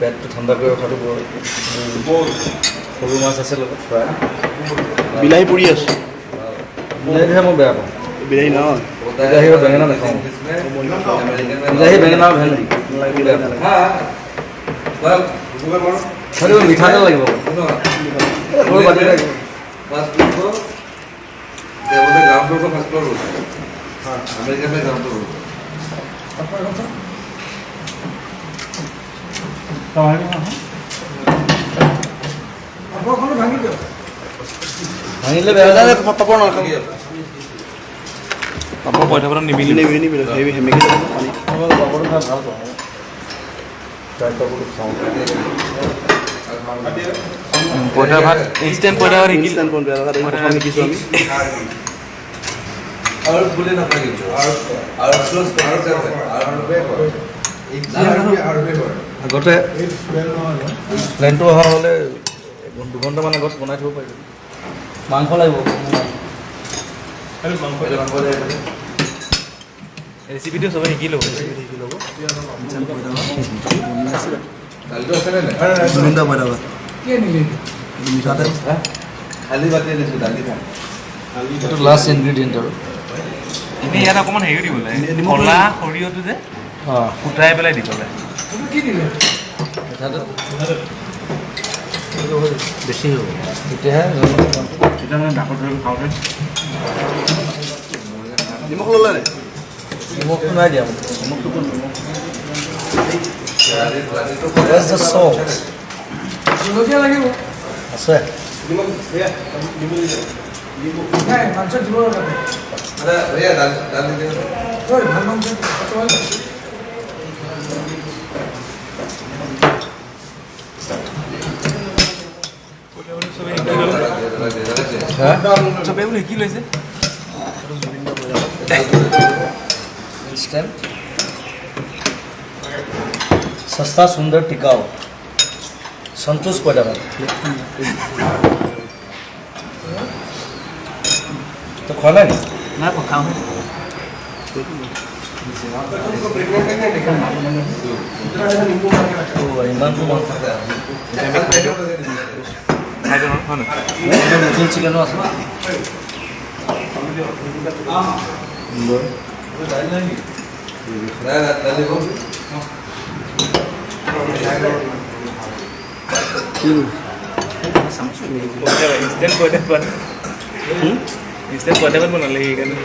পেটটো ঠাণ্ডা কৰি ৰখাটো বৰ। সৰু মাছ আছে লগত ফ্ৰাই। বিলাহী পুৰি আছে। বিলাহীটোহে মই বেয়া পাওঁ। বিলাহী নহয়। বিলাহী আৰু বেঙেনা নাখাওঁ। বিলাহী, বেঙেনা আৰু ভেন্দি। নালাগে, বিলাহী নালাগে। খালি মিঠাতেল লাগিব, সৰু বাতি লাগিব। ভাঙিলে বেয়া। নাই, পাপৰ নাখাওঁ। পাপৰ পইতা ভাতত নিমিলিব। নিমিলিব, সেই সেমেকি যাব পানী। মই পাপৰটো খাই ভাল পাওঁ, ফ্ৰাই পাপৰটো খাওঁ। পইতা ভাত, ইনষ্টেণ্ট পইতা ভাত শিকি। ইনষ্টেণ্ট পইতা ভাত প্ৰথম শিকিছোঁ আমি। বুলি নকয় কিন্তু আগতে প্লেনটো অহা হ'লে 2 ঘণ্টামান আগত বনাই থ'ব পাৰিব। মাংস লাগিব। ৰেচিপিটো চবে শিকি ল'ব। দালিটো আছে নে নাই? জুবিন দা পইতা ভাত মিঠাতেল। খালী বাতি আনিছো, দালি খা। এইটো লাষ্ট ইনগ্ৰিডিয়েণ্ট আৰু। এনেই ইয়াত অকণমান হেৰিও দিব লাগে। নিমখ। ক'লা সৰিয়হটো যে কুটাই পেলাই দিব লাগে। মিঠাতেল বেছি হ'ব, তেতিয়াহে। তেতিয়া মানে ডাকৰ ধৰি খাওঁতে। নিমখ ল'লে নাই? নিমখটো নাই দিয়া। নিমখটো কোন নিমখ? Where's the salt? জলকীয়া লাগিব। আছে। নাই, মাংস দিব তাতে। দালি। ঐ, ভাল মাংস। চবে শিকি ল'লে। হা। চবে বোলো শিকি লৈছে। इंस्टेंट, सस्ता, सुंदर, टिकाऊ, संतोष पयता भात। তই খোৱা নাই নেকি? নাই, খাওঁ। অ', ইমানটো মাংস। আমি খাই দিওঁ, খাই দিওঁ, হয় নহয়? নতুন চিকেনো আছে, সুন্দৰ। দালি। ইনষ্টেণ্ট পইতা ভাত, ইনষ্টেণ্ট পইতা ভাত বনালে সেইকাৰণে।